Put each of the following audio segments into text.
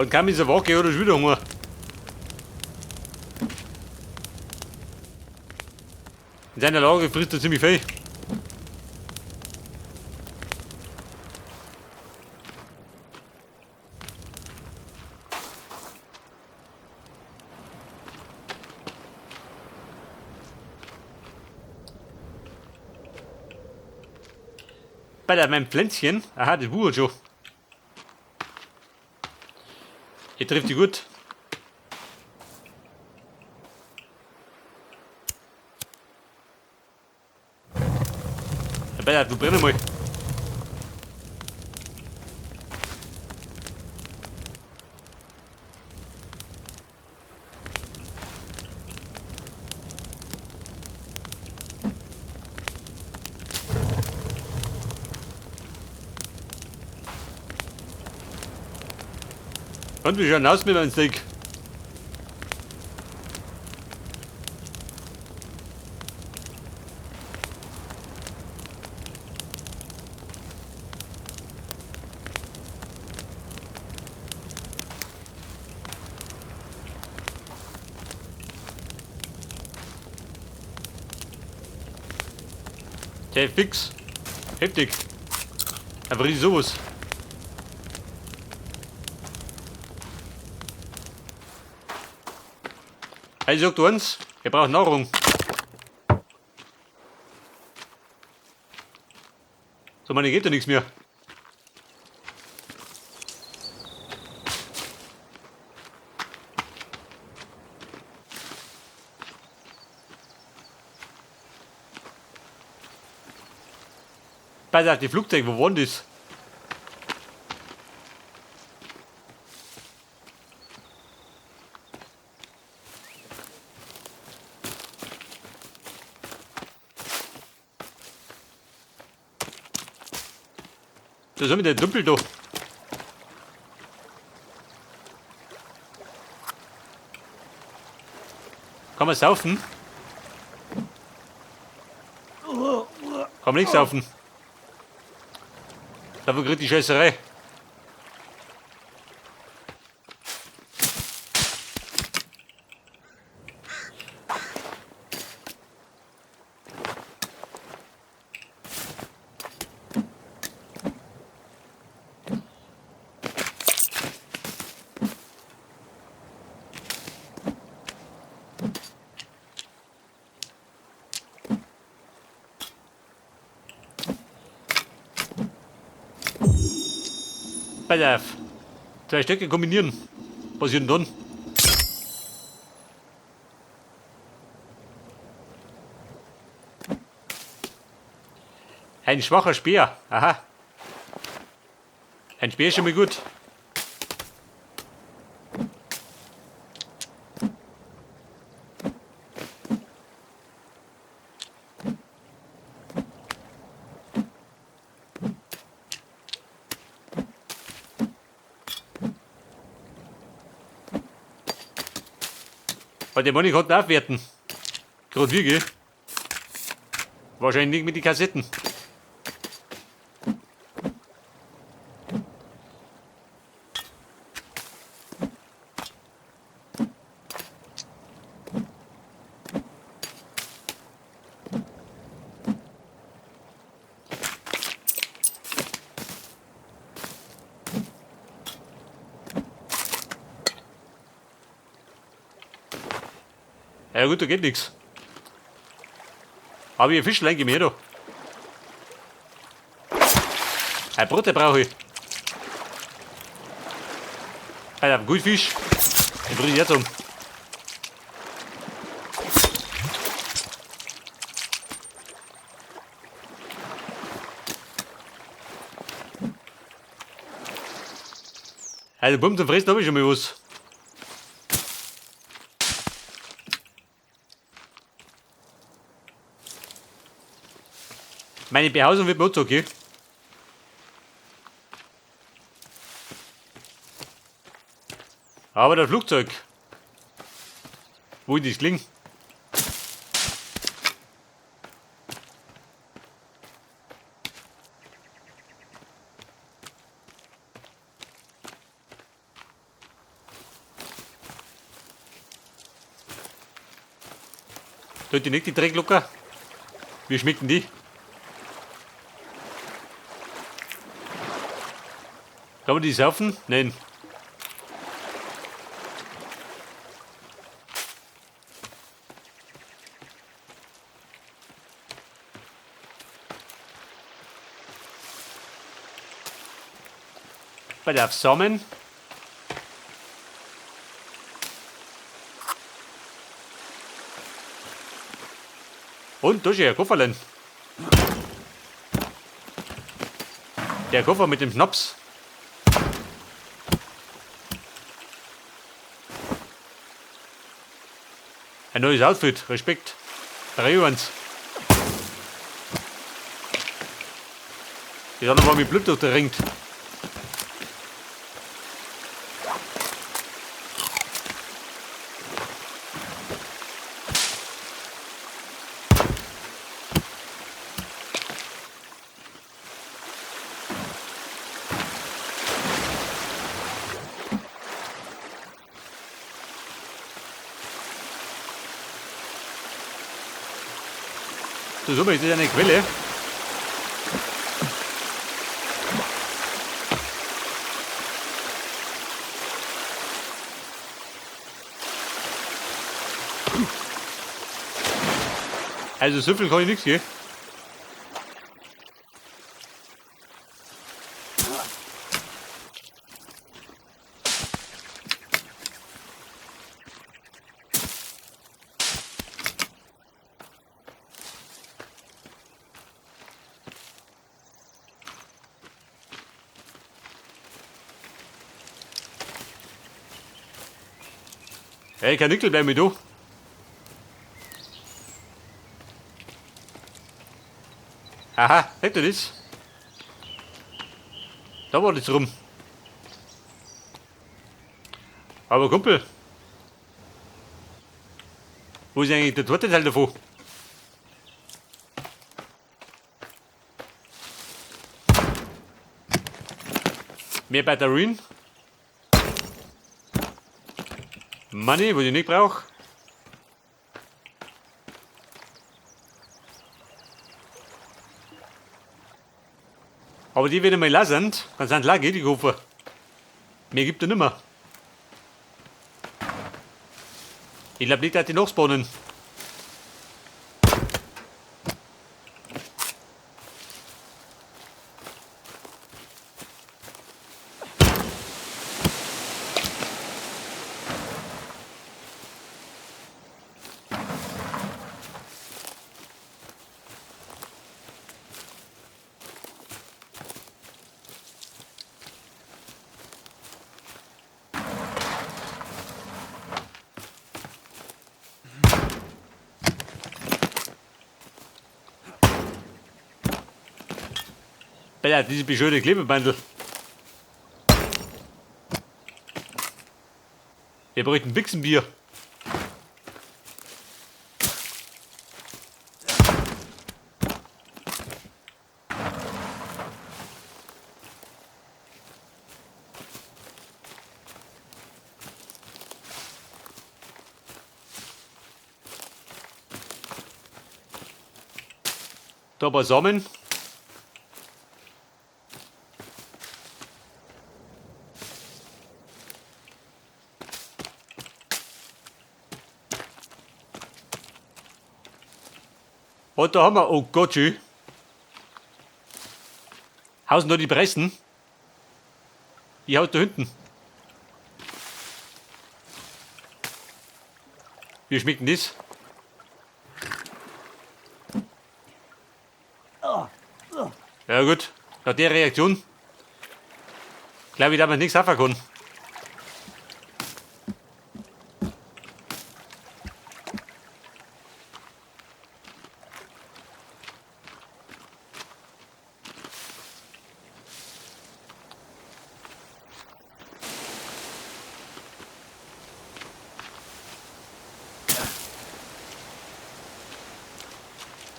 Dann kam ich so Wacke oder schon wieder Hunger. In seiner Lage frisst er ziemlich viel. Bei der, meinem Pflänzchen, aha, das wuchert schon. Hier trifft die gut. Ja, Bella, du brenn mal. Und wie schauen aus mit meinem Steak? Der fix. Heftig. Einfach richtig sowas. Also sagt uns, wir brauchen Nahrung. So, meine geht ja nichts mehr. Pass auf, die Flugzeuge, wo waren das? Das ist mit der Dümpel da. Kann man saufen? Kann man nicht saufen. Davon kriegt die Scheißerei. Pass auf. Zwei Stöcke kombinieren. Was ist denn dann? Ein schwacher Speer. Aha. Ein Speer ist schon mal gut. Weil der Mann konnte aufwerten. Gerade wir, gell? Wahrscheinlich nicht mit den Kassetten. Ja gut, da geht nichts. Aber ich Fischlein mehr da. Ein Brote brauche ich. Alter, gut Fisch. Den bringe ich jetzt um. Also Bumm zum Fressen habe ich schon mal was. Meine Behausung wird mir auch okay. Aber das Flugzeug. Wo ist das klingt? Tut die nicht die Drecklocker? Wie schmecken die? Kann man die saufen? Nein. Bei der Samen. Und da ist ja ein Kofferlein. Der Koffer mit dem Schnaps. Ein neues Outfit, Respekt. 3-1. Die andere war mit Blut durchdringt. So, so, ist das eine Quelle. Also so viel kann ich nichts, gell? Hey, kein Nickel bleib mit du. Aha, seht ihr das? Da war das rum. Aber Kumpel, wo ist eigentlich der zweite Teil davon? Mehr Batterien. Money, was ich nicht brauche. Aber die werden mal lassen, dann sind leer, die Koffer. Mehr gibt er nimmer. Ich glaub nicht, dass die noch spawnen. Bella, diese beschöne Klebebandel. Wir bräuchten Wichsenbier. Da ein paar Samen. Und da haben wir, oh Gott, schön. Hausen da die Pressen? Ich hau da hinten. Wie schmeckt denn das? Ja gut, nach der Reaktion glaube ich, dass man nichts sagen kann.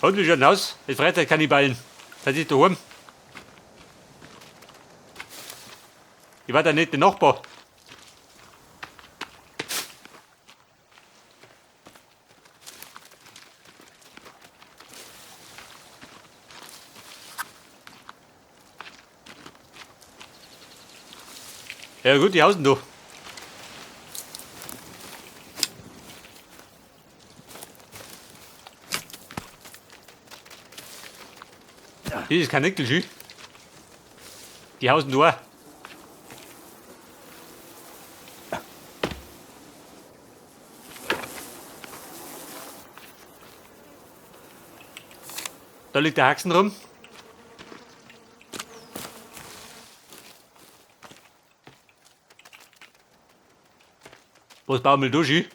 Und wie schaut denn aus? Mit Freizeitkannibalen. Seid ihr daheim? Ich war da nicht der Nachbar. Ja gut, die hausen da. Das ist kein Nickel, Die hausen da auch. Da liegt der Haxen rum. Was bauen wir da schön?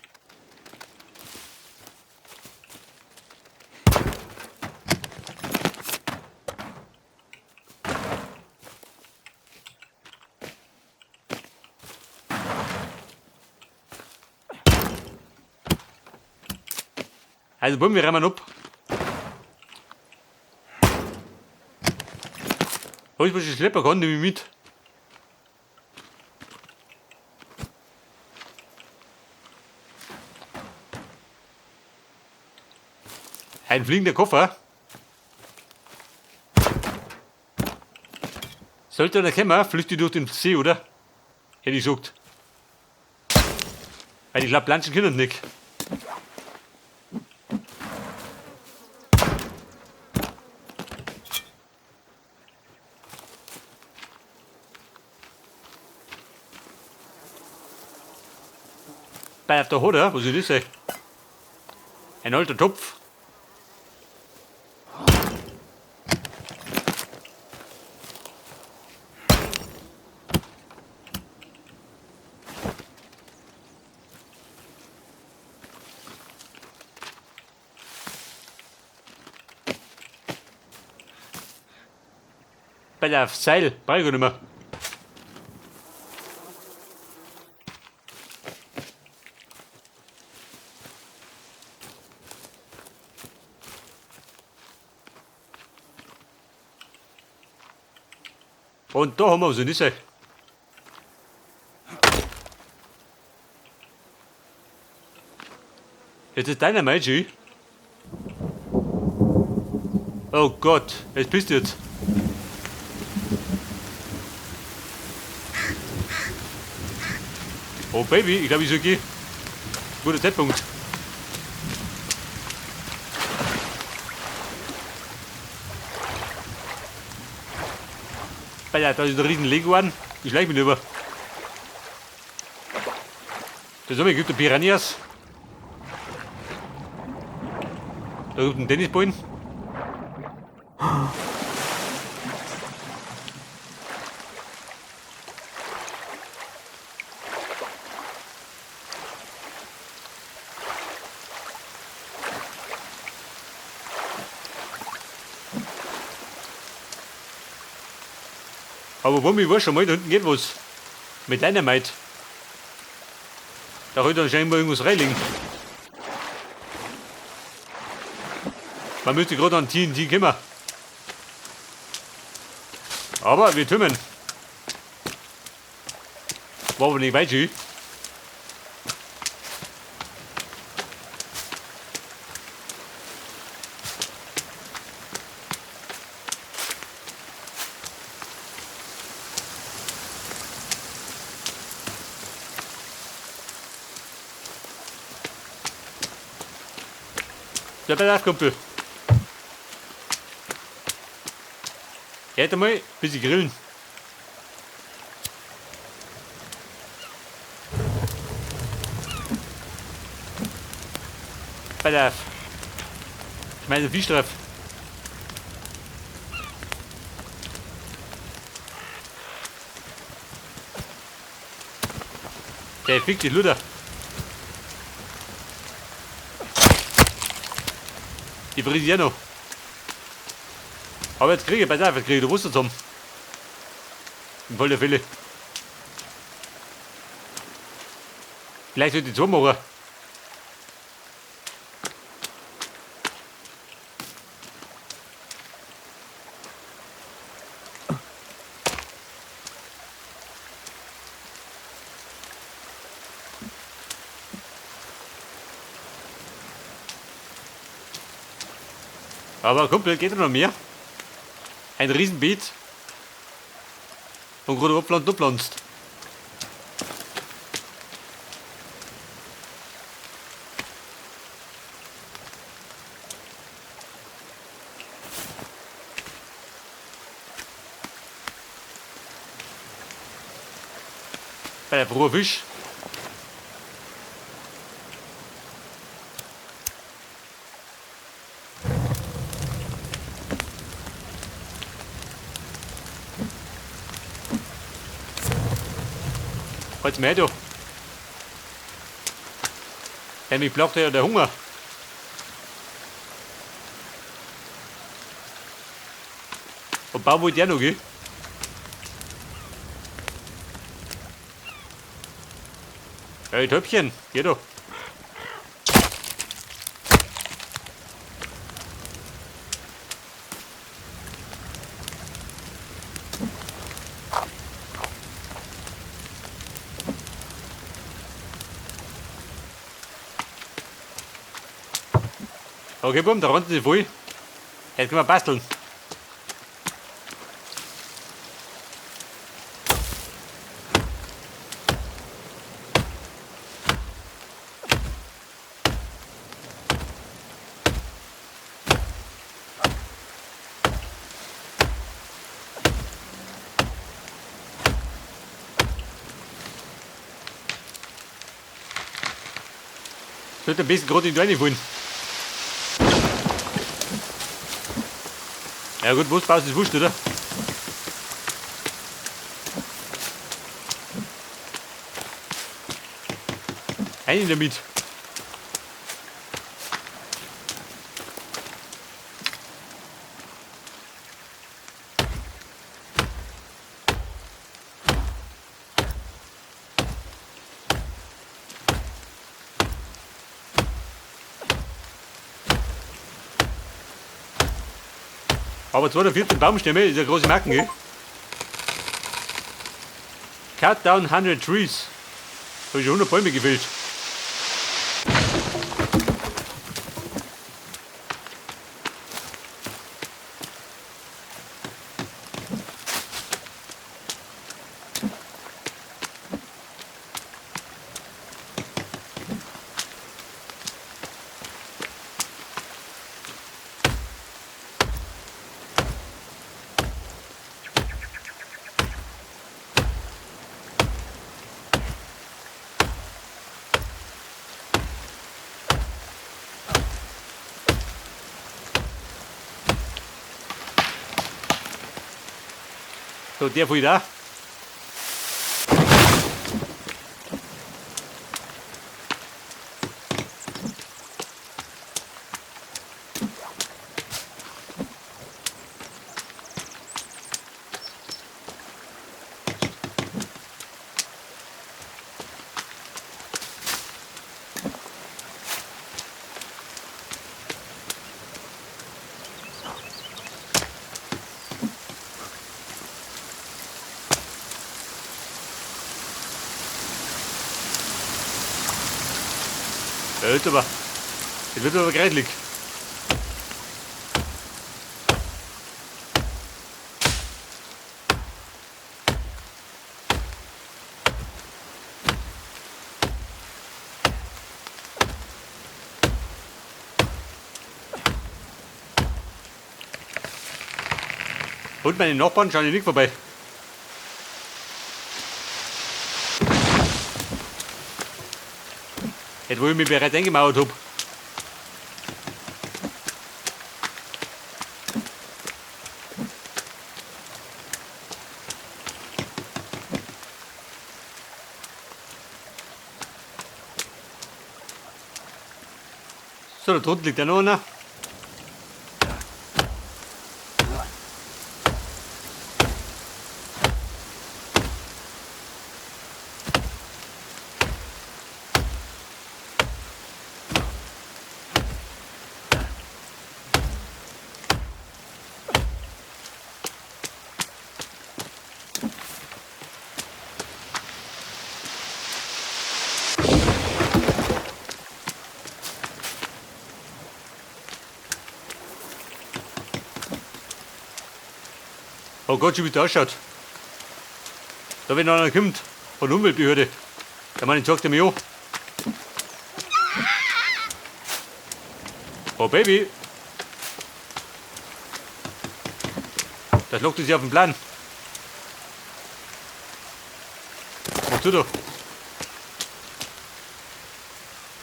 Also bumm, wir rammen ab. Hol ich was ich schleppen kann, nehme ich mit. Ein fliegender Koffer. Sollte einer kommen, flüchtet durch den See, oder? Hätte ich gesagt. Weil ich glaube, planschen können nicht. Bei auf der Hoder, was ist das? Ey? Ein alter Topf. Bei der Seil, brauche ich nicht mehr. Und da haben wir so Nüsse. Jetzt ist deiner Meiji. Oh Gott, jetzt bist du jetzt. Oh Baby, ich glaube, ich soll gehen. Guter Zeitpunkt. Alter, da ist ein riesen Leguan. Ich schleich mich über. Da ist gibt es Piranhas. Da gibt es einen Tennisball. Aber wo, ich war schon mal, da hinten geht was. Mit Dynamite. Da kann ich dann scheinbar irgendwas reinlegen. Man müsste gerade an TNT kommen. Aber wir türmen. War aber nicht weit schön. Ja, pass auf, Kumpel. Jetzt einmal ein bisschen grillen. Pass auf. Ich meine, Fisch drauf. Der fickt die Luder. Die bringt ja noch. Aber jetzt kriege ich, pass auf, jetzt kriege ich Wasser zusammen. In voller Fälle. Vielleicht sollte ich zwei machen. Aber Kumpel, geht noch mehr? Ein Riesenbeet. Und gerade abpflanzt, abpflanzt. Bei der frohen Fisch. Halt's mir da. Ja, mich plagt ja der Hunger. Und bauen wollte ich auch noch, gell? Hey, Töpfchen, geh doch. Okay, bumm, da runden sie voll. Jetzt können wir basteln. Sollte ein bisschen gerade in die reinfallen. Ja gut, was baust, ist wurscht, oder? Einen damit. Aber 214 Baumstämme ist ja große Marken, gell? Cut down 100 trees. Hab ich schon 100 Bäume gefällt. So, der voll da. Ja, aber das wird aber kreidlig. Und meine Nachbarn schauen nicht vorbei. Jetzt, wo ich mich bereits eingemauert hab. So, da drunten liegt ja noch einer. Oh Gott, schon wie das ausschaut. Da wenn einer kommt, von der Umweltbehörde, der Mann sagt er mir an. Oh Baby! Das lockt sich auf den Plan. Was tut er?